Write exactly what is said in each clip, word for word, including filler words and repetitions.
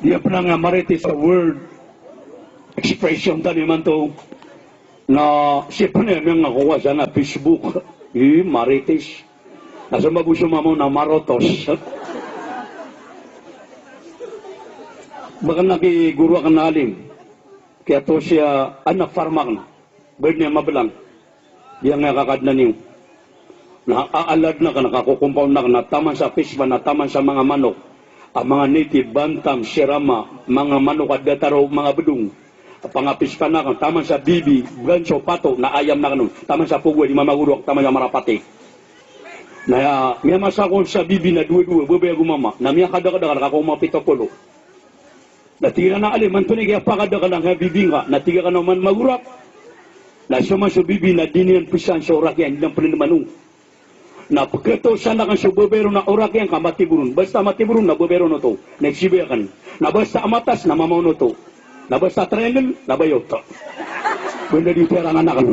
Di a pn a nga marites a word expression tano imanto. Na sii pn a miyangako sa nga Facebook, i marites. Na so mabos o mama on na marotos. Ba kna ki goro akn a alim, kiyato siya a na farm akn. Ba niyan mablang. Aya nga kakadnan iyo na aalad akn, kakokompawn akn na taman sa fish pond, na taman sa manga manok a manga native, bantam, sirama, manga manok a datar o manga bdong. Panga-fish pond akn, taman sa bibi, ganso, pato, na ayam akn on. Taman sa pogo a di mamagorok, taman sa marapati. Na aya, miyamasa kon sa bibi na dowa-dowa, babay ago mama. Na miyakadakadakl, kakowa mapito polo. Na tig iyan a, "Ali, imanto na kiyapakadakl angkaya bibi ngka." Na tig iyan a, "Oman magorak?" Na so man so bibi na di niyan pzaan so orak iyan, di niyan plnman on. Na pkhatosan akn so babay ron a orak iyan ka matibo ron. Basta matibo ron na babay ron oto. Na igsibay akn. Na basta matas na mama on oto. Na basta triangle na bayot. Banda di terangan akn.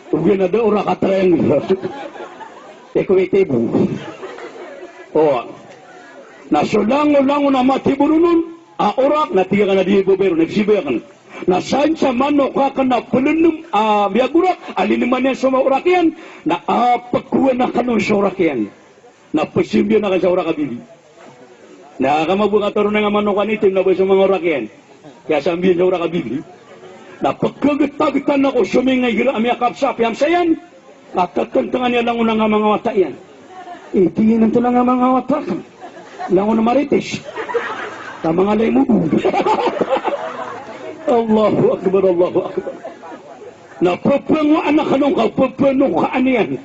Ogaid na da orak a triangle. Equitable. O. Na so langon-langon a matibo ron on a orak, na tig akn a di babay ron, na igsibay akn. Na san sa manok akn a plnm a miyagorak, a linman iyan so orak iyan, na a pkhowan akn on so orak iyan. Na pzambiyan akn sa orak a bibi. Na ka mabowat a toron nga manok a nitim na ba so manga orak iyan. Kiyazambiyan sa orak a bibi. Na pkhagtagtan ako so manga igira a miyakapsa a piyamsa iyan. Ka ttntngan iyan langon a nga manga wata iyan. Tig iyan antonaa nga manga wata ka? Langon a marites. Ka manga lay mobo. Allahu Akbar, Allahu Akbar. Na pphangowaan akn on ka pphanokaan iyan.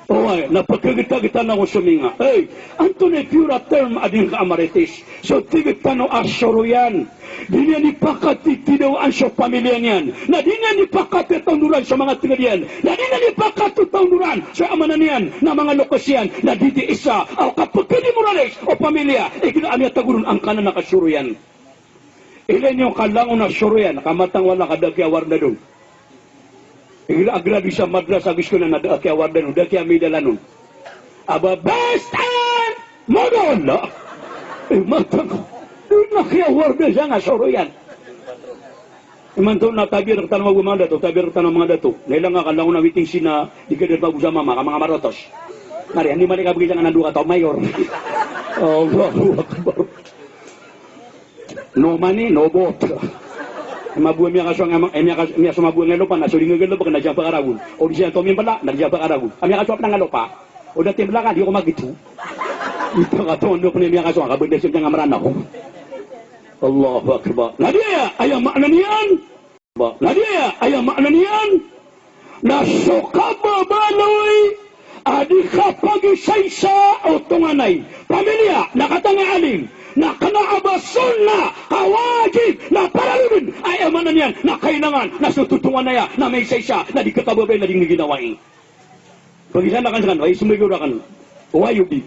Oway, na pkhagtagtan ako so manga. Hey, antonaa i pure term a di ngka a marites? So tig tano a soroyan. Di niyan ipakatitidawaan so pamilya niyan. Na di niyan ipakatitaondoran so manga tngd iyan. Na di niyan ipakatitaondoran so amanan iyan. Na manga loks iyan. Na di di isa a kapkdimoralis o pamilya. Igira a miyatago ron angkanan a kasoroyan. Ilay niyo ka langon a soroyan, ka matang wala ka da kiyawardan on. Igira a graduate sa madrasa ago iskol na da kiyawardan on, da kiyamidalan on. Aba best model. Eh, matang. Di na kiyawardan sa nga soroyan. Imanto na tabiya rktano a manga dato, tabiya rktano a manga dato. Na ilay nga ka langon a witness na di ka da bago sa mama, ka manga marotos. Ngari, andi mali ka bgi sa nga na dowa ka taw mayor. Allahu Akbar. No money, no vote. Mabowat miyakasowa nga, eh, miyaka-, miyasowa mabowat nga lopa, na so di nga galbk, na di siya pakaragon. O di siya tomimbala, na di siya pakaragon. A miyakasowa pn nga lopa. O da timbla ka, di ko magito. Ito ka to, no pn miyakasowa, ka banda siya nga Mranaw. Allahu Akbar. Na di aya, aya maana niyan. Na di aya, aya maana niyan na so kababaloy a di kapagisaisa o tonganay, pamilya, na kataya alim, na kna a ba sunnah, ka wajib, na paralo dn, aya maana niyan na kailangan na so totonganay a na maisaisa, na di kakababaloy, na di ngginawai. Pagisaisa ka skano, ay, smbag ka rakn. Oway, o di.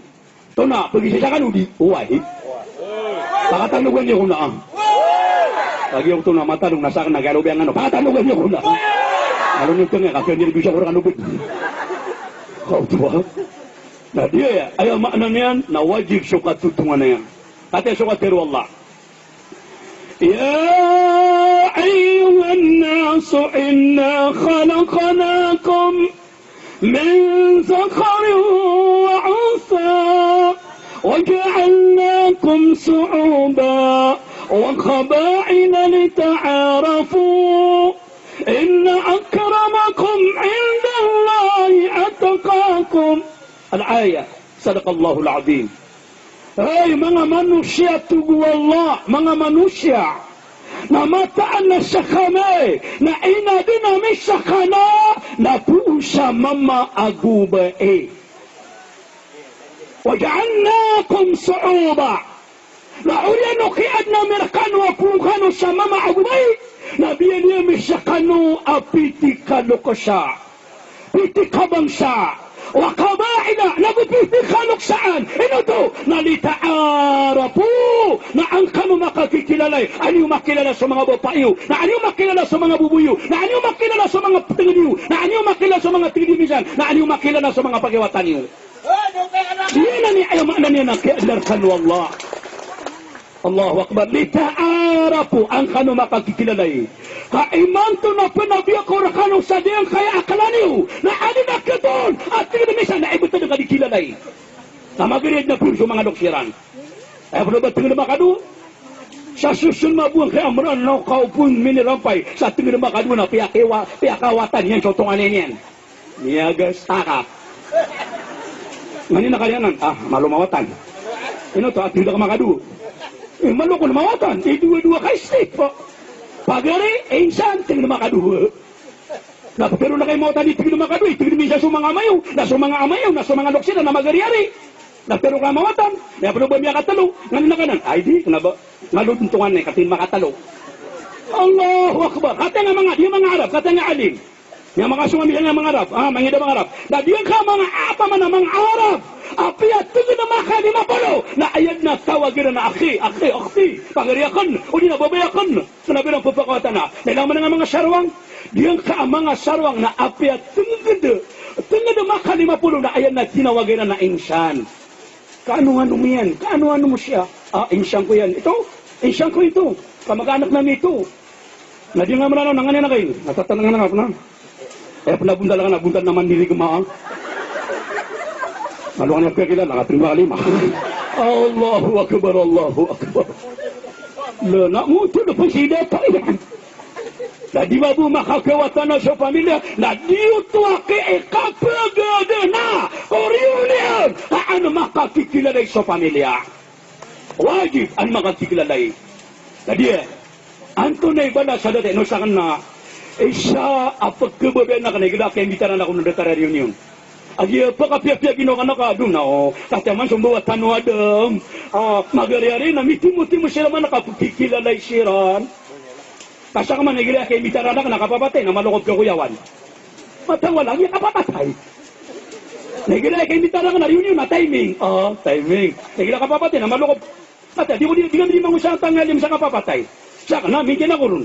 Tona, pagisaisa ka o di. Oway. Pakatanogan iyo ko na. Pagi ako tona, matanong na sakn na kiyalobiyan ano. Pakatanogan iyo ko na. Alo ni tengah, kapiyan di bisa ko rakn obed. Kaw tuwa. Na di aya, aya maana niyan na wajib so katotonganay a. Kataya so katharo o Allah. يا أيها الناس إنا خلقناكم من ذكر وأنثى وجعلناكم شعوبا وقبائل لتعارفوا إن أكرمكم عند الله أتقاكم. Al-ayah. Sadaqallahul azim. Hay manga manosiya, tig o Allah, manga manosiya, na mataan a skami na inadn ami skano na poon sa mama ago bai. Wa ja'alnakum shu'uban. Na oriyan o kiyaadn ami rkano a poon kano sa mama ago bai, na biyaloy ami skano a piti kaloksa, piti kabangsa, wa qaba'ila, nago piti kaloksaan. Ino oto? Na lita'arafu, na an kano makakikilalai. An iyo makilala so manga bapa iyo, na an iyo makilala so manga bobo iyo, na an iyo makilala so manga tngd iyo, na an iyo makilala so manga tngd iyo minsan, na an iyo makilala so manga pakiwatan iyo. Giyanan i aya maana niyan a kiyaadn rkano o Allah. Allahu Akbar. Lita'arafu, an kano makakikilalai. Ka imanto na pnabiya ko rkano sa giyangkaya a kala niyo na adn a katoon a tig iyan misan na ibtad ka di kilalai. Na magariya dn a pn so manga loks iran. Aya pn o ba tig iyan makadowa. Sa soson mabowang kaya mranaw ka opon minirampay sa tig iyan makadowa na piyakiwa-, piyakawatan iyan so tonganay niyan. Miyagas taka. Nganin a kaliyanan, ah, malo mawatan. Ino to, a tig iyan makadowa. Eh, malo kon mawatan. Eh, dowa-dowa ka step. Pagari, insan, tig iyan makadowa. Na pagari na kay mawatan, tig iyan makadowa, tig iyan minsan so manga ama iyo, na so manga ama iyo, na so manga loks iran, na magari-ari. Na pagari ka mawatan, na pagari ba miyakatlo, nganin a kanan. Ay di, kna ba, malo dn tonganay, ka tig iyan makatlo. Allahu Akbar. Hatay nga manga, di manga Arab, hatay nga alim. Aya makasong a misan a manga Arab, ah, mangida manga Arab. Na giyangkaya manga, a, pman a manga Arab, apiya tig iyan a makalima polo, na aya dn a tawag iran a akhi, akhi, ukhti, pagari akn, odi na babay akn. Kna ba iran pphakawatana. Na ilay man a manga sarwang, giyangkaya manga sarwang na apiya tngd, tngd a makalima polo na aya dn a tinawag iran a insan. Kaano-ano mo iyan? Kaano-ano mo siya? Ah, insan ko iyan. Ito, insan ko ito. Kamag-anak nami ito. Na di nga Mranaw, na nganin a kanan. Na tatanang anak na. Eh, pn a bontal ka na, bontal na Mandiriga man. Malo ka niyan kakilala, ka tig iyan makalima. Allahu Akbar, Allahu Akbar. Lana mo to na pn si data iyan. Na di ba bo makakawatan so pamilya, na di oto aki ikapagadana ko reunion, ka an makakikilalai so pamilya. Wajib an makakikilalai. Na di, antonaa i balas sa dato, ino sakn na isa a pkhababayaan akn na igira a kaimbitaran ako na datar a reunion. Agi a pkapiyapiya ginawa ka na ka, dona o, katiya man so mbawataan o Adam. Ah, magariari na mitimotimo siran man a kapkikilalai siran. Ka sakn man igira a kaimbitaran akn na kapapatay na malo ko pkhakoyawan. Matang wala, agi a kapapatay. Na igira a kaimbitaran akn na reunion na timing. Ah, timing. Na igira a kapapatay na malo ko, katiya, di ko di, di kami di mangosiyatan ngalim sa kapapatay. Sakn na, mingkin ako ron.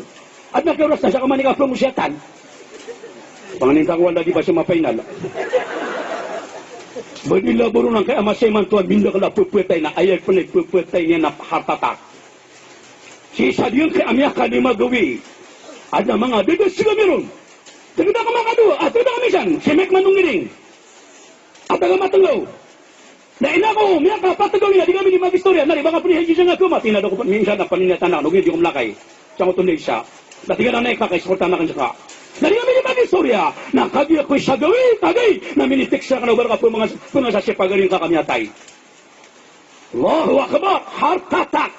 Adn a kay oras na sakn man i kapangosiyatan. Panganin ta ko wala di ba siya mapainal. Ba di labo ron angkaya masa imanto a mindakl a pphatay na aya pn i pphatay niyan na heart attack. Sii sa giyangkaya a miyakalima gawii, adn a manga dadasg ami ron. Tgd a ka makadowa, a tgd a ka misan, si Mike Manong Ngiring a taga Matnggaw. Na ino ako, miyakapat a gawii na di kami di mag-istorya, na di ba ka pn i Haji sa nga kama, tig iyan a da ko pn, minsan na paniniyatan akn, ogaid di ko mlakay. Sa ngoto na isa. Na tig iyan a na ikakaisportan akn saka. Na di kami di mag-istorya, na kagiya ko isa gawii, kagiya, na minitext akn a oba rka pmangasa, pmangasa si pagari ngka ka miyatay. Allahu Akbar, heart attack.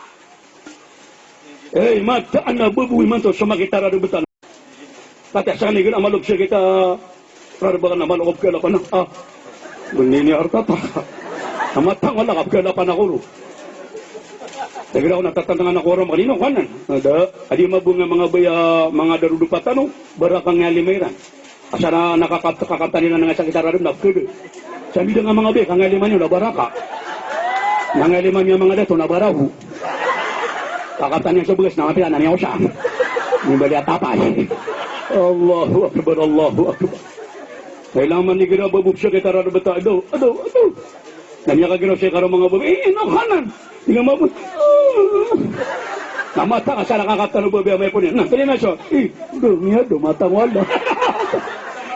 Eh, mataan a babo imanto so makitaradobetan. Katiya sa kanigan a maloob siya kita, rarbakan a maloob ka lapan a. Ah. Bnini heart attack. A matang wala ka pkalapan ako ro. Tagira ako na tatantangan ako ro, makanino kanan. Ada, adi mabonga manga baya, manga darodopat ano, baraka nga lima iran. Asar a nakakapta, kakaptan iran nga sakit a rarem na pkede. Sa mida nga manga baya, kangaliman iyo na baraka. Nangaliman iyo manga dato na baraho. Kakaptan iyo so begas na mapila na niya osa. Nimbali a tapay. Allahu Akbar, Allahu Akbar. Kailangan man igira babo siya kita rarem bata. Ado, ado, ado. Na miyakagiraw siya karo manga babai, eh, ino kanan. Di nga mabot. Na mata ka sa nakakaptan o babai a may pon iyan. Na, kaya na siya, eh, do, niya do, mata ko ala.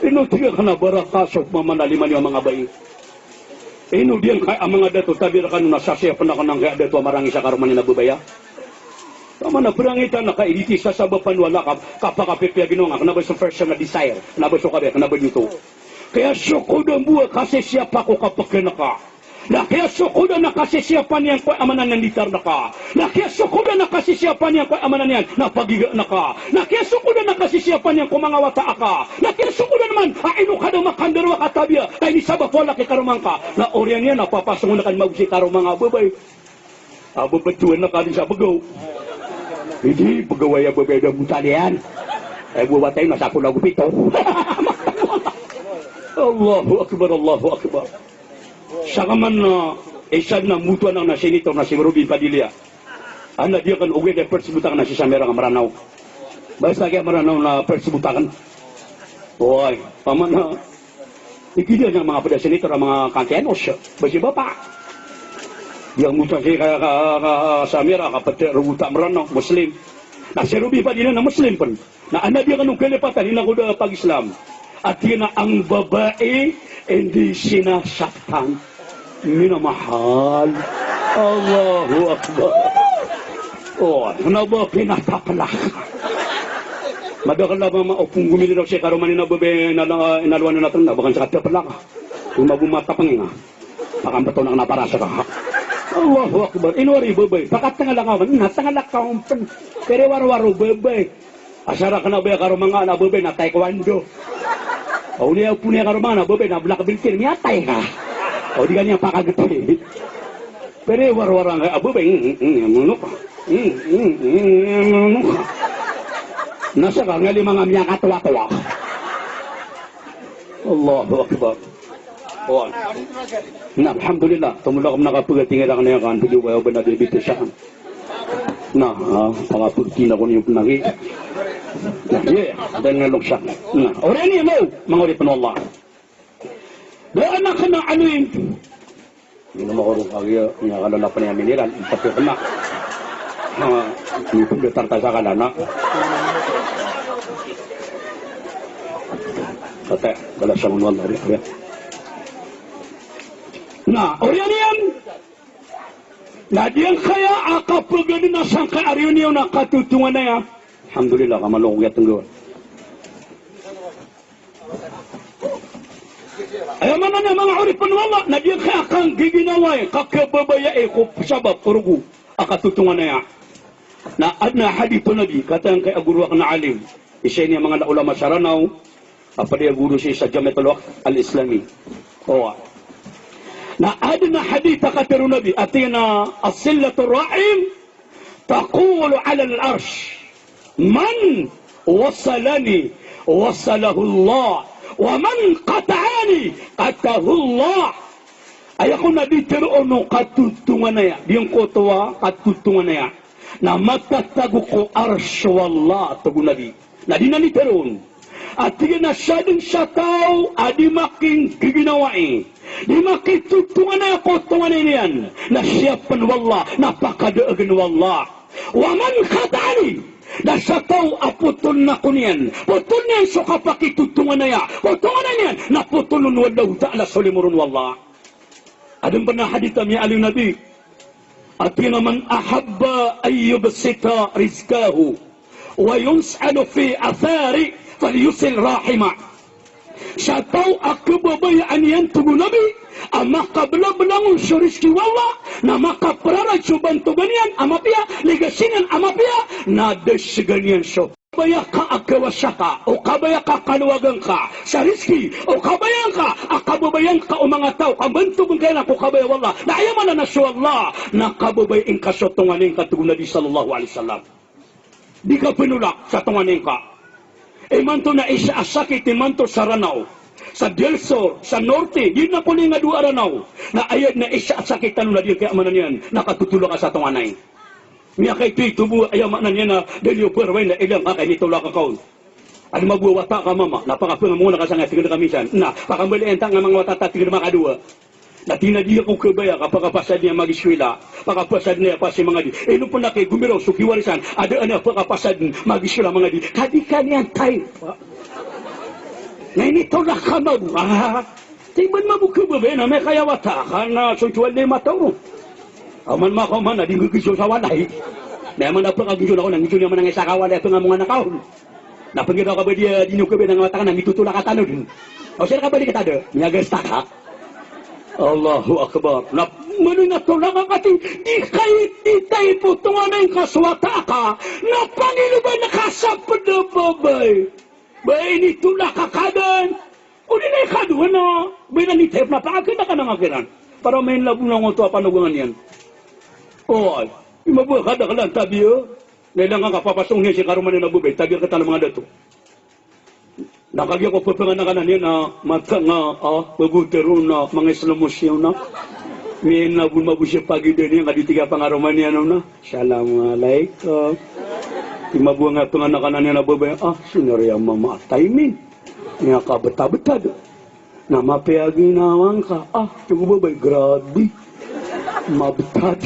Ino tiga ka na baraka so pamana lima niyo a manga bai. Ino diyan kay a manga dato, tabi rkano na sasaya pn ako nangkaya dato a marangisa karo mani na babaya. Pamana prangitan na ka, edi ti sasabapan wala ka, kapakapipiya ginawa nga, kna ba so first na desire, kna ba so kabaya, kna ba dito. Kaya so kodan bo a kasisiyapa ko kapkn ka. Na kiyasokod a na kasisiyapan iyan ko aya maana niyan di tarda ka. Na kiyasokod a na kasisiyapan iyan ko aya maana niyan na pagiga na ka. Na kiyasokod a na kasisiyapan iyan ko manga wata aka. Na kiyasokod a man a ino ka da makandarwa ka tabiya, ka inisabap o laki karoma ngka. Na oriyan iyan na papasongon ka dn mago si karoma nga a babay. A babay tuwan na ka dn sa begaw. Idi begaw aya babay da mutaliyan. Ay bo wata iyan na sapolo ago pito. Allahu Akbar, Allahu Akbar. Saka man na isa dn a mboto anak na senator na si Robin Padilla. Ana di akn ogaid a persbot akn na si Samira nga Mranaw. Basta giya Mranaw na persbot akn. Oway, pamana. Ikida niyan manga pd a senator a manga kantianos. Basi bapa. Di a mota si ka, ka, ka, Samir, a kapete rogo ta Meranaw, Muslim. Na si Robi pa di na, na Muslim pen. Na anda di a kano kalipatan, ina ko da pag-Islam. Ati na ang babae, hindi sinasaktan. Minamahal. Allahu Akbar. O, na ba pinatapelak? Madakl a mama o pnggomili daw si karoma niyan a babay na, na, inalowan na ten, na ba kan sa katapelak? Koma bo matapeng nga. Pakambetoon ako na para sa ka. Allahu Akbar. Ino ari babay? Pakatengalak ako. Na tengalak ako pen. Pero warowaro babay. Asar aken a babay a karoma nga na babay na taekwondo. O niyan opon iyan karoma nga na babay na black belt iyan, miyatay ka. O di ka niyan pakageti. Pero warowaro nga a babay, mm, mm, mm, ano ka? Mm, mm, mm, ano ka? Na seka nga lima nga miyakatowatowa. Allahu Akbar. Oway. Na, alhamdulillah. Tomolak ko na kapagating iran kaniyan kan, pwede ba, o ba na di bitisan. Na, ah, pangapagtina ko niyo penagi. Na, iya, dan nga loksa. Na, oriyan iyan, manga oripen o Allah. Da anak na alim. Ino makaorong kagiya, niya kalalapan niya miniran, pati kena. Ah, ini pun datar ta sa kalana. Kata, balas sa manual dari, ya. Na, oriyan iyan. Na giyangkaya a kapeganina sangkai a riyo niyo na katotonganaya. Alhamdulillah, ka malo ko giya tenggawan. Aya maana niyan, manga oripen o Allah, na giyangkaya a kanggiginawai, kakababayai ko sabap ko rogo a katotonganaya. Na aden a hadith o Nabi, katii angkai a goro aken a alim. Isa ini a manga ulama sa Ranaw, a pd a goro sii sa Jamiatul Waqf Al-Islami. Oway. Na aden a hadith a katharo o Nabi, ati na, "As-silatur rahim taqulu alal arsh, man wasalani wasalahullah, wa man qata'ani qata'ahullah." Aya kon a di tharoon o katotonganaya, giyangkoto a katotonganaya na matatago ko Arsh o Allah, tig o Nabi. Na di na di tharoon. Ati na sadn sa taw a di makinggiginawai, di makitotonganaya ko tonganay niyan, na siyapen o Allah, na pakadaegen o Allah. Wa man qata'ani, na sa taw a potoln ako niyan, potoln iyan so kapakitotonganaya ko tonganay niyan, na potoln o Allahu Ta'ala so limo ron o Allah. Aden pen a hadith a miyaaloy o Nabi, ati na, "Man ahabba an yubsata rizqahu wa yunsa'ahu fi atharihi falyusil rahimah." Sa taw a khababayaan iyan, tig o Nabi, a makablablangon so rizki o Allah, na makapraraid so bantogan iyan a mapiya, ligasin iyan a mapiya, na da segan iyan so kabaya ka a kawasa ka, o kabaya ka a kalowagan ka sa rizki, o kabaya ngka a kababayaan ka o manga taw, ka bantogan ka iran ko kabaya o Allah. Na aya maana na so Allah na kababayai ngka so tonganay ngka, tig o Nabi sallallahu alaihi wasallam. Di ka penolak sa tonganay ngka. Imanto na isa a sakit imanto sa Ranaw, sa Del Sur, sa Norte, di na ko lingadowa a Ranaw. Na aya na isa a sakit tano na di kaya maana niyan na katotolak ka sa tonganay. Miyakaitoito bo, aya maana niyan na da niyo pharowain na ilang ka ka initolak ka on. Adn mambo a wata ka mama, na pakapengamongan ka sangkaya tig ka minsan. Na, pakambaloy anta nga manga wata ta tig ka makadowa. Na tig iyan a di ako kabaya ka pakapasadn iyan mag-eskwela, pakapasadn iyan a pasi mangadi. Ino pen a kay gomiraw so kiwarisan, adn a pakapasadn mag-eskwela mangadi. Ka di ka niyan type. Na initolak ka mambo. Ah. Tig iyan mambo, kababaya na miyakaya wata ka na so juwal na mataw ron. Aman makaoma na di nggigizo sa walay. Na aya man a pakagizo na ko na ngizo niyan man a ngisa ka walay a pengamongan ka on. Na penggidaw ka ba di, di niyo kabaya na nga wata ka na ngitotolak ka tano dn. O sir ka ba di kita da, miyagasta ka. Allahu Akbar. Na mano na tolak ka kati, di kay di tayo po tonganay ka so wata ka. Na pangiloban ka sa pd a babay. Ba initolak ka kadan. O di na ikadowa na, ba iran i type na pakakita ka na nga kiran. Para main labo na ngoto a panogangan iyan. Oway, imanto a kadaklan tabiya. Na ilang ka kapapasong niyan si karoma niyan a babay, tabiya rktano manga dato. Na kagiya ko pphanganakan iyan a mata nga, ah, pagotero na manga slow motion na. Miyan na bo mambo si pagida niyan ka di tig a pangaroma niyan na. Assalamualaikum. Imanto a pphanganakan iyan a babay, ah, sino ri a mama a timing. Miyakabetabetad. Na mapiya ginawa ngka. Ah, tig o babay, grabe. Mabtad.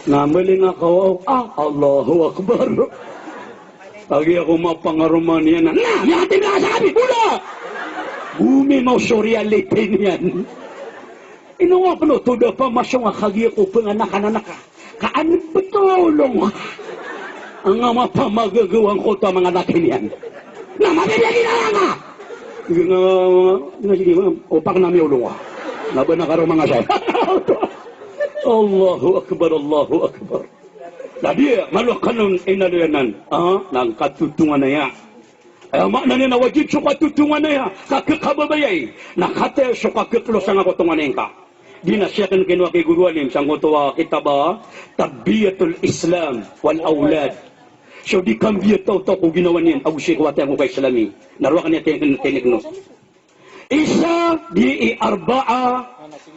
Na mbaling a kawaw, ah, Allahu Akbar. Lagid ako mapangaroma niyan na, na, miyakatindang sa kami, bola! Gumimaw so reality niyan. Ino nga pn oto da pamasong a kagiya ko pnganakananaka. Ka an btad a olong. Anga mapamagagaw angkoto a manga laki niyan. Na mabibiyag iyan anga. Nga, nga, sige, ma'am. Opak na miyaolong a. Na ba na karo manga sa. Allahu Akbar, Allahu Akbar. Na di, malo kano inaloyanan. Ah, na katotonganaya. Aya maana niyan na wajib so katotonganaya, kakekababayai, na kataya so kakeklosan a kotonganay ngka. Di na siya kn kinowa ki Guru Alim sangkoto a kitab a Tarbiyatul Islam wal Awlad. So di kambiya taw-taw ko ginawa niyan, ago sii ko wata iyan ko ka-Islami. Na rowakn iyan teknik, teknik no. Isa di i arba'a,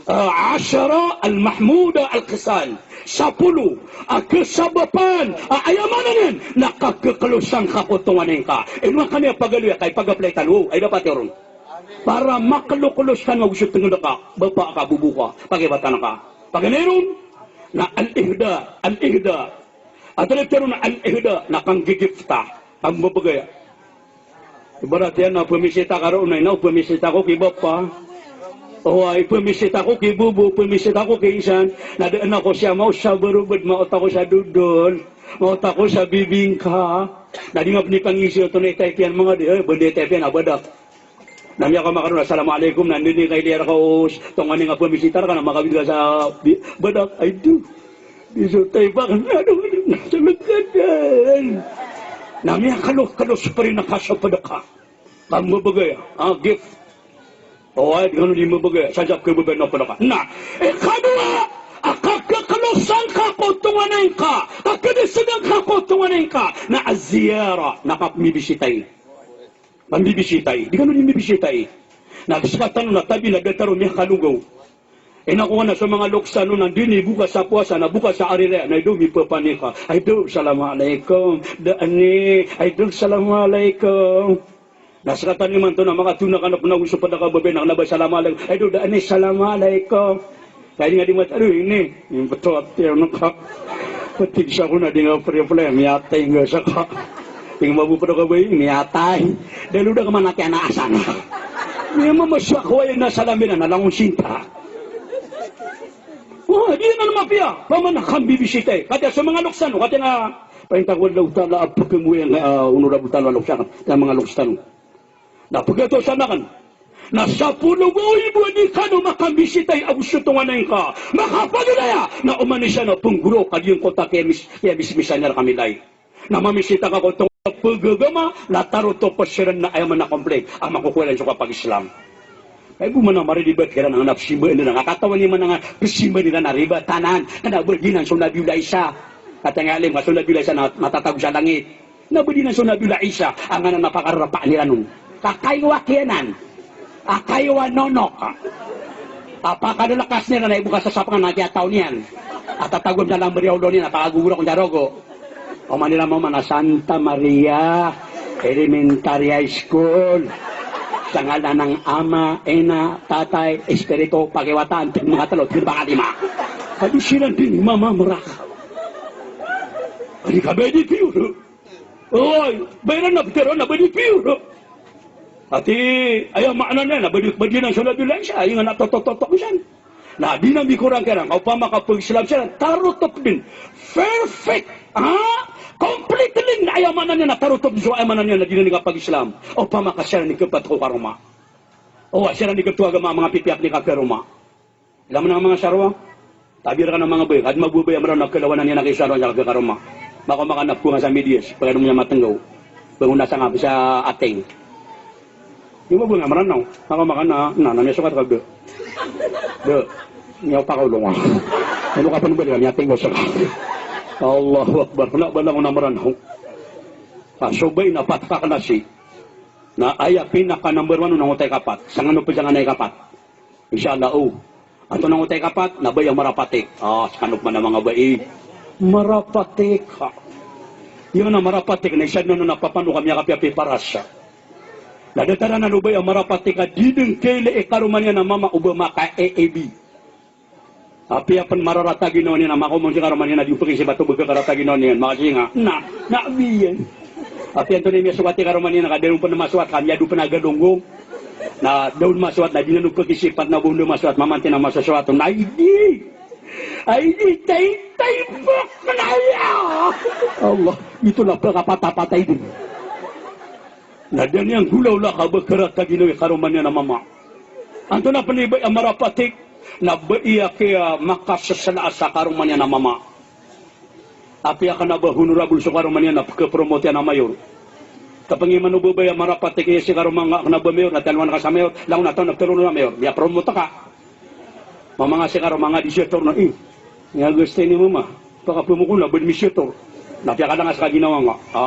ah, ashara al-mahmuda al-khisal. Sapolo a kesabapan a aya maana niyan na kakeklosan ka ko tonganay ngka. Ino kami a pagaloya ka ipag-apply tano, ay dapat iron. Para makloklos kano ago so tenged ka, bapa ka, bobo ka, pagibatan ka. Paganay ron na al-ihda, al-ihda. Ato na tero na al-ihda, na kanggigifta, kambebegay. Ibarat iyan na pemisita ka roo na ina, o pemisita ko ki bapa. O, ay, pemisita ko ki bobo, pemisita ko ki insan. Na da ako siya maoto sa berobed, maoto ako sa dodol, maoto ako sa bibingka. Na di nga penipangizi oto na i-type iyan manga di, eh, ba di i-type iyan a badak. Na miyakaoma ka ron, assalamu alaikum, na anda i kailay rka o tonganay nga pemisita rka, na makawid ka sa bi-, badak, ay do. Di so type akn, ado, na so legadan. Na miyakalo-kalo so perinaka so pedaka. Kambebegay, ah, gift. O, ay, di kano di mebegay, sa siyap kebebegay na pedaka. Na, ikadowa a kakeklosan ka ko tonganay ngka, kakedesegan ka ko tonganay ngka, na az-ziyara, na kapembibisitay. Pambibisitay. Di kano di mbibisitay. Na sekatano na tabi na datar o miyakalogaw. Ina ko na so manga lokes tano na di ni bokas a powasa na bokas a ari raya na ido mipepanik ka. Ay do, assalamu alaikum. Da ani. Ay do, assalamu alaikum. Na sekatano imanto na makatona ka na penago so pedaka babay na kena ba assalamu alaikum. Ay do, da ani, assalamu alaikum. Kaya nga di mat, aduh, ini, ini betul, ya, naka. Petig sa ko na di nga pre-, pre-, miyatay nga sa ka. Di nga mabupad ka ba ini, miyatay. Dalo da ka manati anak asan. Niya mamasya ko ay na salam iran, na langon sinta. Oh, di na mapiya. Paman na kambibisitay. Kati sa manga lokes tano, kati nga, painta ko Allah Ta'ala, a pekemoyan, ah, onor a Allah Ta'ala, lokes tano, kati manga lokes tano. Na pegatosan aken. Na sapolo go ibo a di kano makambisitay ago so tonganay ngka. Makapaginaya. Na oman isa na pengguro ka giyangkoto a kiyabis-, kiyabismisan iyan rka milay. Na mamisita ka ko tonganay pegagama, na tarotop siran na aya maana a complete a makokowa iran so kapag-Islam. Kay bo man a mariribat kiran a pesimba iran, a katawan iyan man a pesimba iran a ribat anan. Kena ba giyanan so Nabiullah Isa. Katii nga alim ka so Nabiullah Isa na matatago sa langit. Na ba di nan so Nabiullah Isa, a nganan a pakararapaan iran on. Ka kayo a kiyanan. A kayo a nonok. A pakadalakas iran na ibo ka sasapangan na kiyataw niyan. A tatago sa lamber iyan o olo niyan, a pakagogora kon sa rogo. Oman iran mama na Santa Maria Elementary High School. Sa ngalan ng Ama, Ina, Tatay, Espiritu, pakiwata, antig manga telo, tig manga lima. Kadi siran di mamamerak. Kadi ka ba di piyo. Oy, ba iran na petero na ba di piyo. Ati, aya maana niyan na ba di, ba di nan so Nabiullah Isa, aya nga na totototok isan. Na di na mikorang kiran, ka opama ka pag-Islam siran, tarotop den. Perfect. Ha? Completely, aya maana niyan na tarotop den so aya maana niyan na di na di kapag-Islam. Opama ka siran i kepat ko karoma. O, siran i keto a agama, manga pipiya pn i kakaroma. Ila man a manga sarowa. Tabi rka na manga babay, ka di mababay a Meranaw na kelawanan iyan a kisarowa sa kakaroma. Makaoma ka na pnga sa medias, pakaidong iyan matenggaw. Pangona sa nga sa ating. Di mababay a Meranaw. Makaoma ka na, na, na miyasokat ka, da. Da. Miyaopak ka o longa. Ino ka pn ba di ka miyatenggaw sa ka. Allahu Akbar. Kena ba langon a Meranaw. Ah, so babay na pat ka kena si. Na aya pinaka number one on na ngotay kapat. Sangano pn sangano ikapat. Insha Allah, o. Antonaa ngotay kapat, na babay a marapatik. Ah, sekano pman a manga babay. Marapatik. Ha. Iyan a marapatik, na isa dn anan a papano ka miyakapiyapiya i paras. Na datar anan o babay a marapatik a di dn kailay i karoma niyan a mama o ba maka-A A B. Apiya pn mararata ginawa niyan a makaoma on si karoma niyan a di on pkisipat o bgka karata ginawa niyan, makasinga. Na, na biyan. Apiya antonaa i miyasokat i karoma niyan a ka da on pn masowat ka miyado pn a galonggong. Na da on masowat na di niyan on pkisipat na ba on da masowat, mamanti na masosowat on. Ay di. Ay di, tay, tay, bok na iya. Allah, ito na pkapatapatay dn. Na da niyan golaola ka ba karata ginawa i karoma niyan a mama. Antonaa pn i ba iya marapatik, na ba iya kiya makasasala sa karoma niyan a mama. Apiya kna ba honorable so karoma niyan na pkhapromote iyan a mayor. Kapngiman o babay a marapatik iya si karoma nga kna ba mayor, na tiyalowan ka sa mayor, langon a taw na ptharoon a mayor, miyapromote ka. Mama nga si karoma nga di siyator na, eh, nga gastay ni mama. Pakapromote ko na ba di misiyator. Na piyakalangas ka ginawa nga. Ha?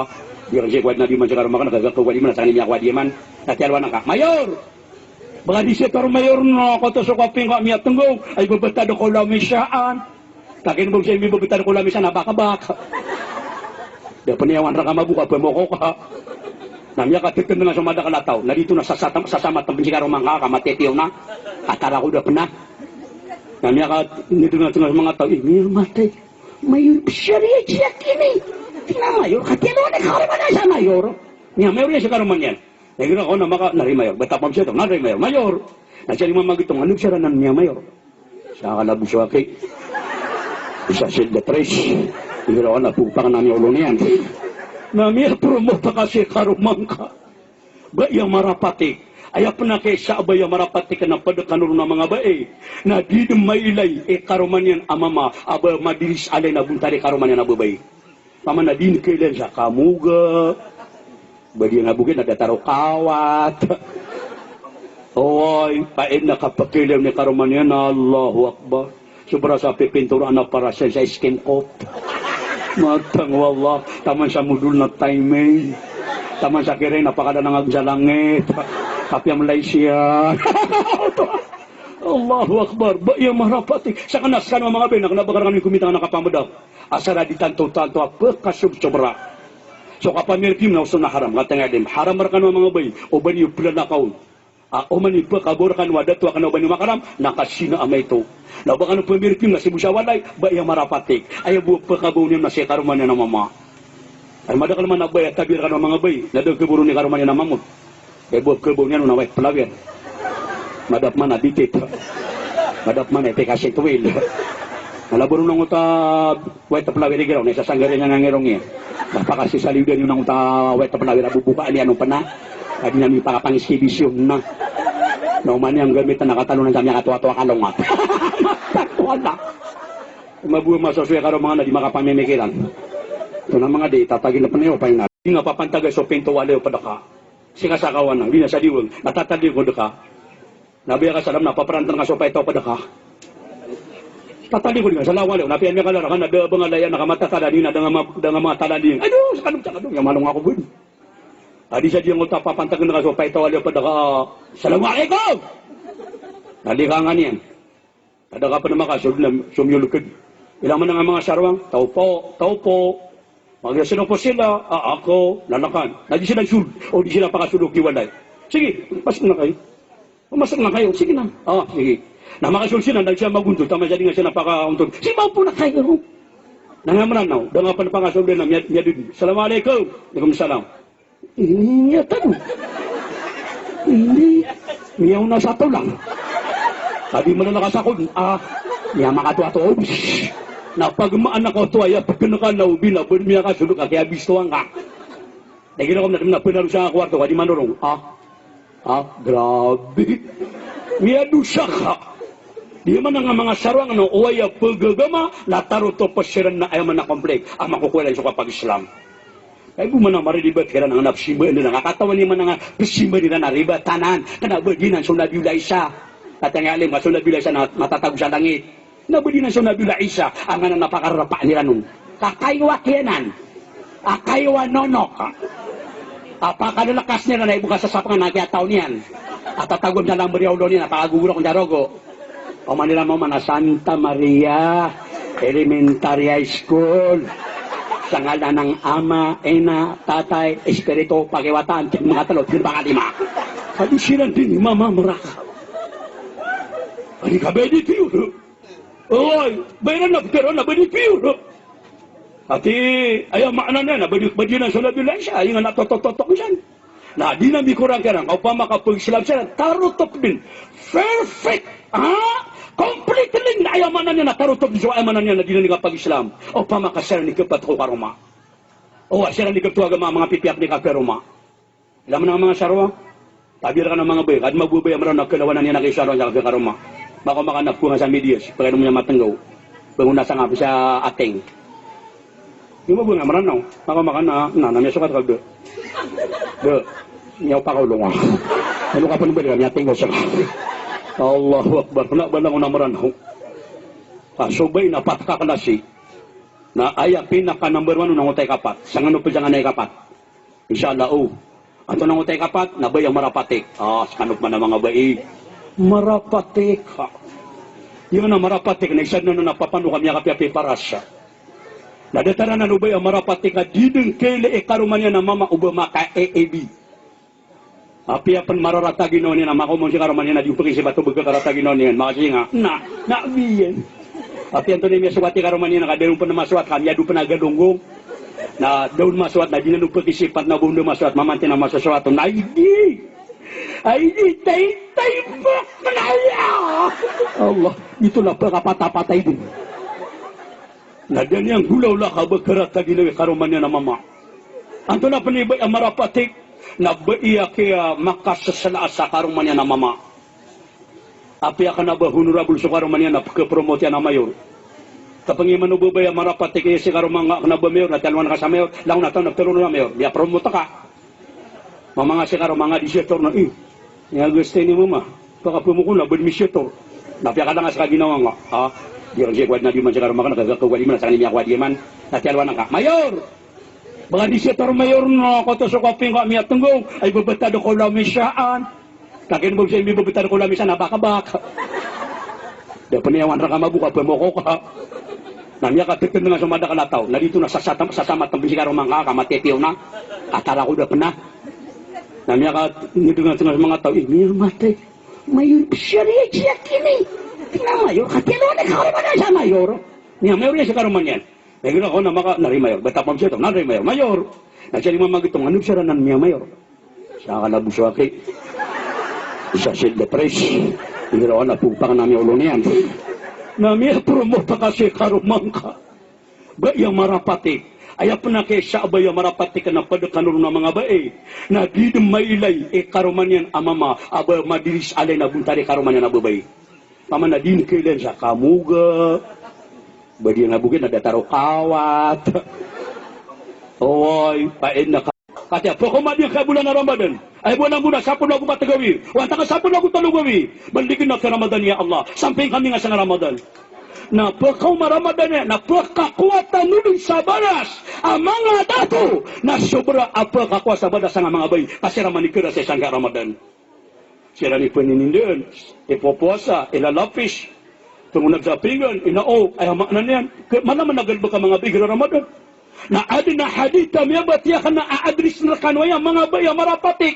Di ka siya kwad na di man si karoma ka, na gagak ko kwad iman, na sa kanya kwad iman. Na tiyalowan ka. Mayor! Baka di siyator mayor na, koto so kaping ka miyatnggaw. Ay, babatad ko lamisaan. Takin bo siya, mibabtad ko lamisaan, abakabak. Da pn iyawan rka mabuka, pamoko ka. Na miyakatitn nga so madakl a taw. Na dito na sasama, sasama tpn si karoma nga, ka matitiyo na. Atara ko da pn a. Na miyakatitn nga so manga taw. Eh, miyamatay. Mayor, siyari a siya kini. Tina mayor, katiya na karoma niyan sa mayor. Miya mayor iya si karoma niyan. Na igira ko na maka, na ri mayor. Bata pam siya to, na ri mayor. Mayor. Na siya lima magitong, ano siya ranan miya mayor? Sa kalabos o aki. Isa sila tres. Igira ko na pugpang na niya ulo niyan. Na miya promote ka si karoma nga. Ba iya marapatik. Aya pn a kaisa a ba iya marapatik na pd kano ron a manga bai. Na di dn mailay i karoma niyan a mama a ba madiris alay na bontal i karoma niyan a babay. Pamana di niyan kailayan sa kamoga. Ba di niyan a bogay na datar o kawat. Oway, pain na kapakailayan i karoma niyan, Allahu Akbar. Sobra sa pipinturaan a para sa, sa skin coat. Matang wallah, taman sa modol na timing. Taman sa kiring na pakada na ngag sa langit. Kapiya Malaysia. Allahu Akbar. Ba iya marapatik. Sa kna, sa kna manga bai, na kna ba ka rkano i komitang a kapamada. Asar a di tanto-tanto a pkasobsobra. So kapamirikim na oson a haram. Kataya nga di, haram rkano a manga bai. O ba niyo plalakaw on. A, oman i pkhabaw rkano a dato a kna o ba niyo makaram, na kasina a maito. Na o ba kano pmirikim na sii bo sa walay, ba iya marapatik. Aya bo pkhabaw niyan na si karoma niyan a mama. Ay madakl man a bai a tabi rkano a manga bai, na da khabaw ron i karoma niyan a mama on. Aya bo pkhabaw niyan on na white flower. Madap man a bitit. Madap man a ipikasintwil. Na labo ron angkoto a white flower igira on, na isa sa nggarin a ngangirong iyan. Na pakasisaliw dn iyan angkoto a white flower a bobokaan iyan on pn a. Ka di niyan mipakapangiskibisyon na. Na oman iyan gamitan na katalonan sa miyakatoatoa kalongat. Wala. Mabuwa masosoy a karoma nga na di makapamimikiran. Ito na manga di, tatagin na pn iyo, paina. Di nga papantaga so pinto walay o pd ka. Sii ka sa kawanan, di na sa diwang. Na tatalingod ka. Na ba iya kasalam na paparantan ka so paito pd ka. Tatalingod ka, salaw walay, na piya miyakalara ka na da a ba nga laya na ka matatalan iyan na da nga ma-, da nga matalan iyan. Ado, sa kadong, sa kadong, iya malong ako bo. Adi sa di angkoto a papantagan ka so paito walay pd ka. Assalamu alaikum! Na di ka nga niyan. Kada ka pn makasold na somiyolkd. Ilang man a manga sarwang, taw po, taw po. Magkasino po sila? Ah, ako, lalakan. Na di sila sold, o di sila pakasold o kiwalay. Sige, pasok na kayo. Pasok na kayo, sige na. Ah, sige. Na makasold sila, na di sila magontod, taman sa di nga sila pakaontod. Sige, maupo na kayo. Na nga Mranaw, da nga pn pakasold na miyad-, miyadod. Assalamu alaikum. Alaikum salam. Ini niya tano. Ini niya una sa tulang. Kadi malalakas ako, ah, niya makatoatoa. Na pagmaan ako to, aya pagkanakan na obi na, bad miyakasold ka, kaya bistoan ka. Lagi na ko na, na panarosa nga kwarto, kadi manorong. Ah, ah, grabe. Miyadosa ka. Di man a nga manga sarwang na oway a pagagama, na tarot o pasiran na aya man a komplik a makokoylan so kapag-Islam. Kay bo man a mariribat kiran a nga psimbaan iran, nga katawan iman a nga psimbaan iran a ribat anan, kna ba giyanan so Nabiullah Isa. Kataya nga alim ka so Nabiullah Isa na matatago sa langit. Na ba giyanan so Nabiullah Isa, a nganan a pakararapaan iran on. Ka kayo a kiyanan. A kayo a nonok. A pakalalakas iran a ibo ka sa sapangan a kiyataw niyan. A tatago sa lambri a olo niyan, a pakagogorok sa rogo. Oman iran maoma na Santa Maria Elementary High School. Sa ngalan ng Ama, Ina, Tatay, Espiritu, pakiwatan, tig manga tlo, tig pangalima. Kado siran dn i mama mraka. Adi ka ba di tiyo. Oway, ba iran na ptharoon na ba di piyor. Ati, aya maana niyan na ba di, ba di na so Nabi Allah Isa, ingan a totototok san. Na di na mikorang kiran, ka opama ka pag-Islam siran, tarotop dn. Perfect. Ha? Completely na aya maana niyan na tarotop dn so aya maana niyan na di na niyan kapag-Islam. Opama ka siran i khapat ko karoma. O, siran i khapat ko agama, manga pipiya akn i kakaroma. Ila man a manga sarowa. Tabiya rkano manga babay, ka adn a mababay a Mranaw na khalawanan iyan a kisarowa sa kakaroma. Makaoma ka na pkowaan sa media, pakaino mo niyan matnggaw. Bangon na sangap sa ateng. Di mababay a Mranaw. Makaoma ka na, na, na miyasokat ka, da. Da. Miyaopakaolong a. Ino ka pn bali ka miyatnggaw sa. Allahu Akbar. Kna ba langon a Mranaw. Ka so babay na pat ka klasi. Na aya pinaka number one on na ngotay kapat. Sangano pn sangano ikapat. Insha Allah, o. Antonaa i ngotay kapat, na babay a marapatik. Ah, sangano pman a manga babay. Marapatik. Ha. Aya na marapatik, na isa dn anan a papanok a miyakapiyapiya i paras. Na datar anan o babay a marapatik a di dn kailay i karoma niyan a mama o ba maka-A A B. Apiya pn mararata ginawa niyan, na makaoma on si karoma niyan a di on pkisipat o ba kakarata ginawa niyan. Makasinga. Na, na, biyan. Apiya antonaa i miyasokat i karoma niyan, na ka da on pn masowat, ka miyado pn a galonggong. Na da on masowat, na di niyan on pkisipat na ba on da masowat, mamantin a masosowat on. Ay di! Ay di, tay, tay, bak, na ya! Allah, ito na pkapatapatay dn. Na da niyan golawla ka ba karata ginawa i karoma niyan a mama. Antonaa pn i babay a marapatik, na babay a kiya makasasala sa karoma niyan a mama. Apiya kna ba honorable so karoma niyan na pkhapromote iyan a mayor. Kapngiman o babay a marapatik, aya si karoma ngka kna ba mayor, na tiyaalowan ka sa mayor, langon a taon na ptharoon a mayor, miyapromote ka. Mamanga si karoma ngka di siyator na, eh, aya gastay ni mama, pakapromote ko na ba di misiyator. Na piyakalangas ka ginawa ngka, ha? Di ron siya kowad na di man si karoma ngka, na kagakawad iman, na sangni miyakowad iman. Na tiyaalowan ka, mayor! Baka di siyator mayor na, koto so kaping ka miyatnggaw, ay babatad ko lamisaan. Kagiya bo siya mibabtad ko lamisaan, na bakabak. Da pn iyawan rka mabok a pmoko ka. Na miyakatktng a so madakl a taw. Na di to na sasata-, sasamat pn si karoma ngka, ka matitiyo na. Katar ako da pn a. Na miyakatktng a so manga taw. Eh, miyamatay. Mayor, bsiyar iya siya kini. Tina mayor, katiya na wani karoma niyan sa mayor. Niya mayor iya si karoma niyan. Na igira ko na maka, na ri mayor, ba tapam siya to, na ri mayor, mayor. Na siya di mamagitong, ano siya ranan miya mayor? Sa kalabos o aki. Sa silda pres. Igira ko na pugpak na miya olo niyan. Na miya promote ka si karoma ngka. Babay a marapatik. Aya pn a kiya sa babay a marapatik na pd kano ron a manga babay. Na di dn mailay i karoma niyan a mama a ba madiris alay na bontal i karoma niyan a babay. Paman na di niyan kailayan sa kamoga. Ba di niyan a bogin na datar o kawat. Oway, pain na ka-, katiya, pkaoma di ka bulan a Ramadan. Ay bulan a bulan, sapolo ago pat gawii. O antaa ka sapolo ago tlo gawii. Balikin na ka Ramadan, ya Allah. Sampay kami nga sangkai Ramadan. Na pkaoma Ramadan iyan, na pkakowa tano dn sa balas a manga dato. Na sobra a pkakowa sa balas a manga babay. Ka siran man i kharas sa sangkai Ramadan. Siran i pninindaan, i popowasa, i lalapis, pngonag sa pinggan, i nao, aya maana niyan. Kay mana man a galbk a manga babay igira Ramadan. Na adn a hadith a miyabatiya kna a address rkano aya manga babay a marapatik.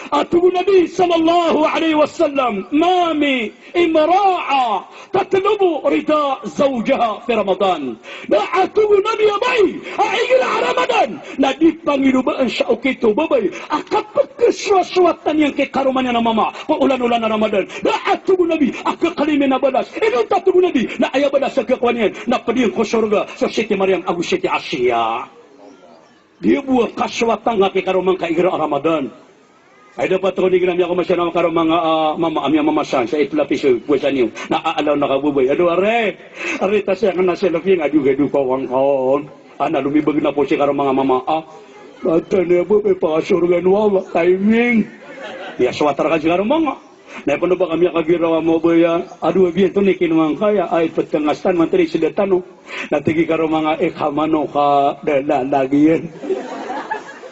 A tig o Nabi sallallahu alaihi wasallam, "Ma min imra'a tatlubu rida zawjiha fi Ramadan." Da a tig o Nabi a babay a igira a Ramadan na di pangilobaan sa okit o babay a kapkhasowasowaten iyan ki karoma niyan a mama ko olan-olan a Ramadan. Da a tig o Nabi a khakalimi na balas. Inonta, tig o Nabi, na aya balas a khakowa niyan na pd iyan ko sorga so Siti Maryam ago Siti Asiya. Di bo a kasowatan ka ki karoma ngka igira a Ramadan. Ay dapat ko di ginamia ko masana karoma nga, ah, mama, amia mama san, sa itlapis, eh, puwasa niyo. Na aalaw na ka babay. Ado, are. Are, ta siya nga na selfie nga, di gado ka wang kaon. Ana, lumibag na po si karoma nga mama, ah. Bata niya babay, pakasorgan, wala, timing. Ya, swatar ka si karoma nga. Na ipno ba kami a kagiraw a mabaya, ado, a biyan to ni kinowang kaya, ay, petengastan, mantri, sila tano. Na tigi karoma nga, eh, ka manok a dala lagi yan.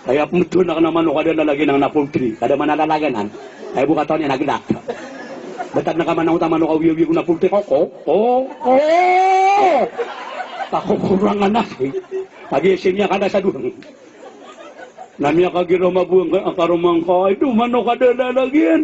Ay, apmto na kena manok a dala lagi nan na poultry. Kada mana lalagan an. Ay, bo katawan iyan a gelak. Betad na ka manok ta manok a wiya-wiya ko na poultry. Koko. Koko. Kakokorangan na. Lagi siniya kada sa doon. Na miyakagiraw mabuang ka, karoma nga ka, ay, do, manok a dala lagi yan.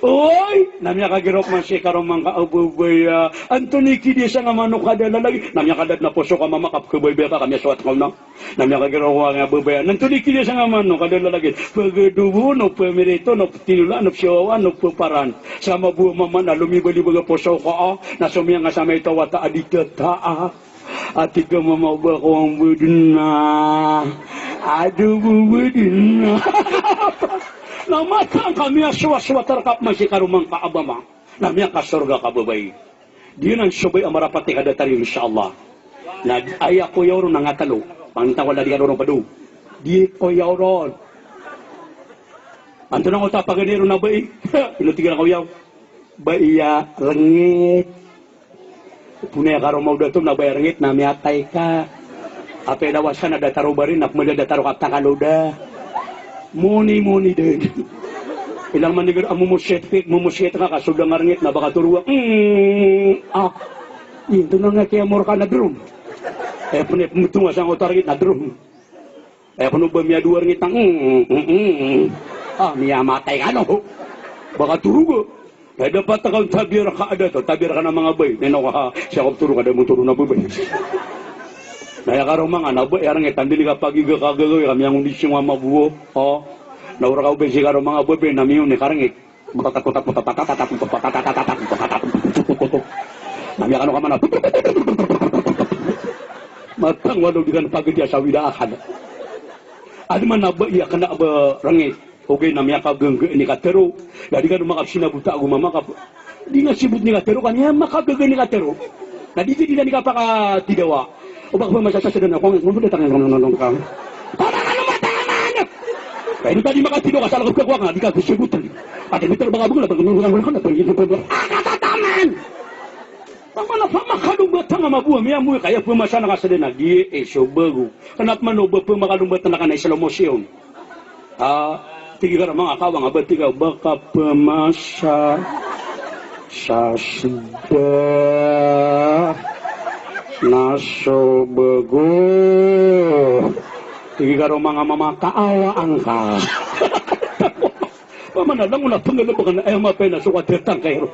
Oy! Na miyakagiraw ka man si karoma ngka a babay a, antonaa i kidiya sangka mano ka da lalagid? Na miyakadad na poso ka mama ka pkhabaybay ka, ka miyasowat ka ona. Na miyakagiraw ka a babay a, antonaa i kidiya sangka mano ka da lalagid? Pagadobo, no pamirito, no ptinola, no psiwawa, no paparan. Sa mabo a mama na lomibalibag a poso ka a, na somiyang ka sa maito a wata a di tata a. Ati ka mama ba ko ang badn na. Adobo badn na. Na matang ka miyasowasowat rka pman si karoma ngka a mama. Na miyakasorga ka babay. Di nan so babay a marapatay ka datar iyo, insha Allah. Na aya koyaw ron na nga talo. Pangita ko na di ka doron pado. Di koyaw ron. Antonaa oto a paganay ron a babay? Ino tig iran a koyaw? Babay a rngit. Pnaya karoma o dato na babay a rngit na miyatay ka. Apiya lawasan a datar o barin na pmada datar o katakal o da. Moni, moni dn. Ilang man igira a momosyet, momosyet ka ka so da nga rngit na ba katoroa. Mm, ah. Intonaa nga kiyamor ka na drom. Eh, pn-, pnaya pmtonga sangkoto a rngit na drom. Eh, pn o ba miyadowa rngit a, mm, mm, mm, mm. Ah, miyamatay ka no. Ba katoroa. Eh, dapat ka on tabiya rka a dato, tabiya rka na manga babay. Nino ka, sii ko ptoro ka da motoro na babay. Na aya karoma nga na babay a rngit, anda ini ka pagiga ka gagawii ka miyangondisyon a mabo. O. Na o rka o ba sii karoma nga babay na miyaoni ka rngit. Na miyakano ka man a, matang walo di kan pagadiya sa wida akal. Adi man a babay a kna a ba rngit. Ogaid na miyakagaga ini katero. Na di kano makapsinabota ago mama ka. Di nga sibot ini katero, ka miyakagaga ini katero. Na di, di, di na di kapakatidawa. O ba ka ba masasasdan ako, ngomong datang ng nonong ka. Tama ka naman, tama na! Kaya ito tadi makatidawa ka sa lakad ka, kuha ka, di ka sibot. Ate, mitra, baka bula, baka bula, baka bula, baka bula. Ah, katataman! Tama na, pamakalomba tanga mabuha, miyamoy, kaya pamasa na kasada na, di, eh, so bago. Kanap man o ba pamakalomba tanga na slow motion. Ah, tig iran a manga kawang a ba tig a ba kapmasa sa sda na so bago. Tig iran o manga mama, kaawa angka. Pamana langon a pnggalbk na aya mapay na so kadatang kairo.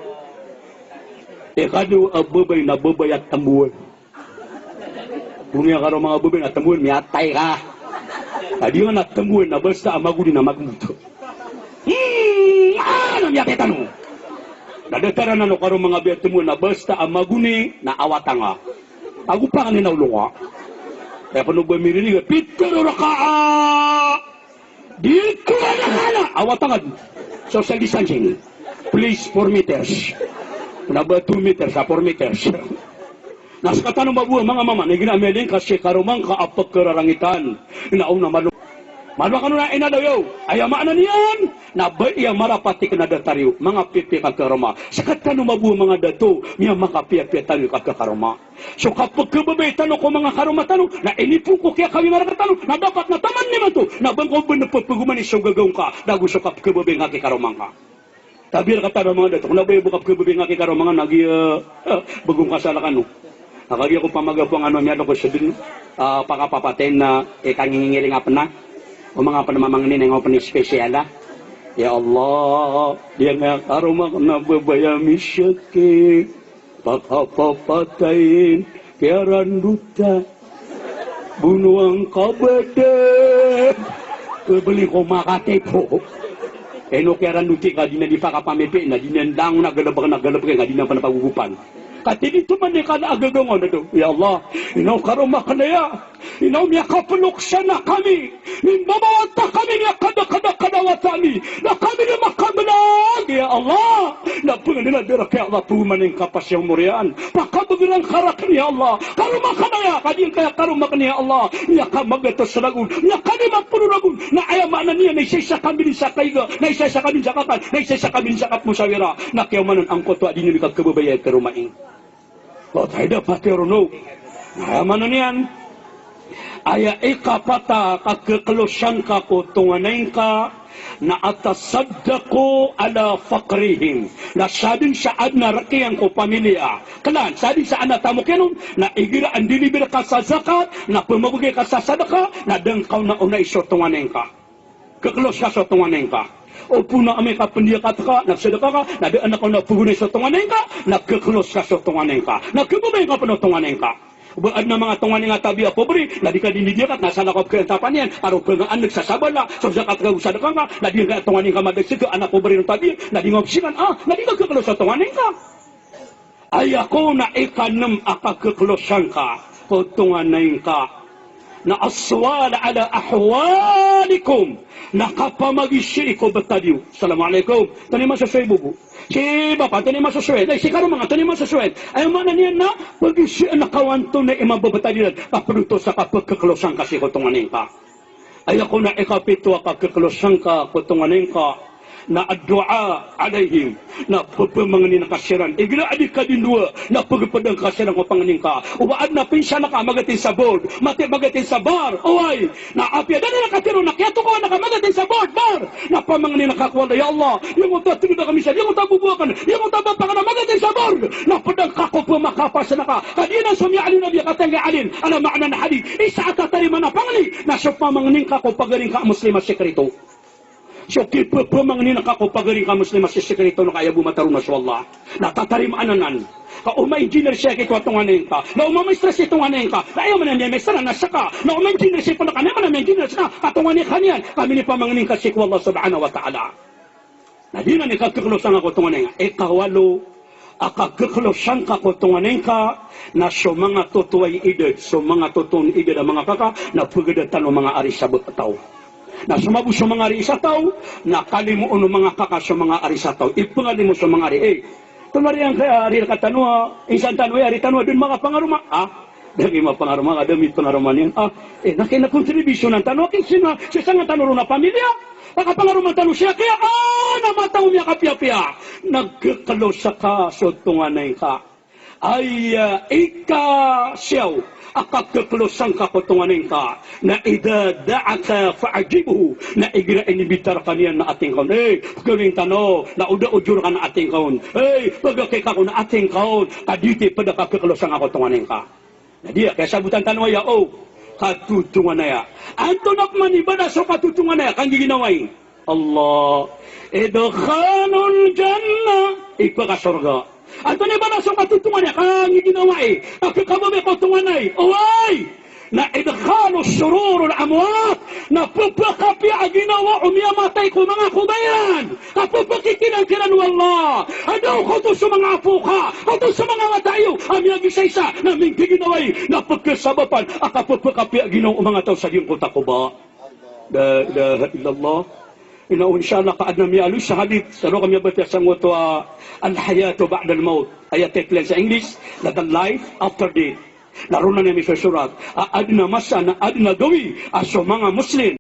Ikado a babay na babay a tambowan. Boniya karoma nga babay na tambowan, miyatay ka. Na di nga na tambowan na basta a magoni na magmot. Hmm, ah, na miyatay tano. Na datar anan o karoma nga babay a tambowan na basta a magoni na awatan ka. Ago pangnin a olo nga. Kaya pn o ba mirinig a pitharo rka a Di ko na kala, awatan ka. Social distancing. Please, four meters. Na ba two meters, ah, four meters. Na sktano mabuha manga mama, na igira a miyalingkas si karoma ngka a pkhararangitan. Na o na malo. Malo kano na ina daw iyo. Aya maana niyan, na ba iya marapat i kna datar iyo, manga pipiya ka karoma. Sktano mabuha manga dato, miyamakapiyapiya tano i kakaroma. So kapkhababaya tano ko manga karoma tano, na inipon ko kiyakawingan rktano, na dapat na taman imanto, na ba ngka o ba pphagomani so gagaw ngka, na go so kapkhababaya ngka ki karoma ngka. Tabiya rktano manga dato, na ba iyo bo kapkhababaya ngka ki karoma ngka, na giya, eh, bago ngka salakano. Na kagiya ko pamagapo ngka ano, miyadok ko sa dn, ah, pakapapatay na, eh, kangingiring a pn a. O manga pn a mamangnin, eh, nga pn a special, ah. Ya Allah, di nga karoma kna babay a miskin. Pakapapatayin, kiyarandota. Bonoan ka ba da. Pbli ko makatipo. Ino kiyarandoti ka, di na di pakapamipi, na di na langon a galbk na galbk, na di na pn pagogopan. Ka tidi toman i kala a gagaw nga na daw. Ya Allah, ino karoma kna aya. Ino miyakaploksan a kami, mimbabawata kami, miyakadakadakad a wata mi, na kami di makablag, ya Allah. Na pngnila di rka, ya Allah, pagomani ngka pas i omor iyan. Pakabgran ka rakn, ya Allah. Karoma kna aya, ka di ngka aya karoma kna, ya Allah. Miyakamagatos ragon, miyakalima polo ragon. Na aya maana niyan, na isaisa kami dn sa kaiga, na isaisa kami dn sa kakal, na isaisa kami dn sa kapmosawira. Na kiyaomanan angkoto a di niyo di kakhababaya i karoma i. O, taida pati orono. Na aya maana niyan, aya ikapat a kaklosan ka ko tonganay ngka, na atasaddaqu ala faqrihim. Na sadn sa adn a rk iyan ko pamilya. Kna, sadn sa adn a tamok iyan on, na igira a ndilibir ka sa zakat, na pmbgay ka sa sadka, na da ngka onaonai so tonganay ngka. Keklos ka so tonganay ngka. O pona amay ka pendiyakat ka, na psadaka ka, na da a ngka on a pegonay so tonganay ngka, na keklos ka so tonganay ngka. Na kebabayaan ka pen o tonganay ngka. O ba aden a manga tonganay ngka a tabiya a pobri, na di ka di ndiyakat, na salakaw a pekantapan iyan, karo pengaaneg sa sabala, so zakat ka o sadaka ngka, na di ngka tonganay ngka madag seka, aden a pobri ron tabiya, na di ngka opsikan, ah, na di ngka keklos so tonganay ngka. Aya kon a ikanem a kakeklosan ka ko tonganay ngka na as-su'al ala ahwalikum, na kapamagizai ko betad iyo. Assalamualaikum. Antonaa i masosowa i bobo? Si bapa, antonaa i masosowa? Ay, si karoma ngka, antonaa i masosowa? Aya maana niyan na pagizaan ka o antonaa i mabebetad iran, ka ped oto sa kapekeklosan ka sii ko tonganay ngka. Aya kon a ikapito a kakeklosan ka ko tonganay ngka na ad-du'a alaihim, na pepemangnin ka siran. Igira a di ka di ndoa, na pegepedang ka siran ko pangnin ka. O ba aden a pinsan ka a magatin sa board, mati magatin sa bar, oway. Na apiya da niran katharo na kiyatokawan ka a magatin sa board, bar, na pamangnin ka ko Allah, ya Allah, giyangkoto a tenged a kami sa, giyangkoto a bobo aken, giyangkoto a bapa aken a magatin sa board, na pedang ka ko pemakapasen ka. Ka di nan so miyaaloy a Nabi a katanggi a alin, ala ma'na al-hadith. Isa a tatarimaan a pangni na so pamangnin ka ko pagari ngka a Muslim a sikrito. So kipepemangnin ka ko pagari ngka a Muslim a sikrito na ka aya bo mataroon na so Allah, na tatarimaan anan. Ka o ma-engineer sii ko tonganay ngka, na o ma-maestra sii ko tonganay ngka, na aya maana niyan maestra na seka, na o ma-engineer sii ko tonganay ngka, na aya maana niyan engineer seka, ka tonganay ka niyan, ka minipamangnin ka sii ko Allah subhanahu wa ta'ala. Na di nan i kakeklosan ka ko tonganay ngka. Ikawalo a kakeklosan ka ko tonganay ngka na so manga totoay idad, so manga totoon idad a manga kaka, na pegada tano manga ari sa be-, taw. Na so mabo so manga ari sa taw, na kalimoon o manga kaka so manga ari sa taw. Ipengalimo so manga ari, eh. Tonganay ngka, ari reka tano a, insan tano a, ari tano a, den makapangaroma. Ah, da ki mapangaroma, ka da mipangaroma niyan. Ah, eh, na kena kontribusyonan tano, ki sina, sisanga tano ron a pamilya. Pakapangaroma tano siya, kaya, ah, na mataw miyakapiyapiya. Na keklosan ka so tonganay ngka. Aya ikasiyaw a kakeklosan ka ko tonganay ngka na idha da'aka fa'ajibhu, na igira inimbitar ka niyan na ating ka on. Eh, pegawing tano, na o da ojor ka na ating ka on. Eh, pegakeka ko na ating ka on. Ka di ti peda kakeklosan ka ko tonganay ngka. Na di a, kaya sabotan tano aya, o, katotonganaya. Antonaa pman i bada so katotonganaya, kangiginawai? Allah. Idkhalul jannah, ipakasorga. Antonaa i bada so katotonganaya, kangiginawai? Kakekababaya ko tonganay. Oway! Na idkhalus sururul amwat, na pepakapiya a ginawa o miyamatay ko manga kobayan. Ka pepakikiran kiran o Allah. Adaw ko oto so manga apo ka, ko oto so manga wata iyo a miyagisaisa, na minggiginawai, na pekesabapan a kapepakapiya ginawa o manga taw sa giyangkoto a koba. La ilaha illallah. Ino, insha Allah, ka aden a miyaaloy sa hadith, sa roo ka miyabatiya sangkoto a al-hayatu ba'dal maut. Aya title sa English na The Life After Death. Na roo nan i misosorat a aden a masa na aden a gawii a so manga Muslim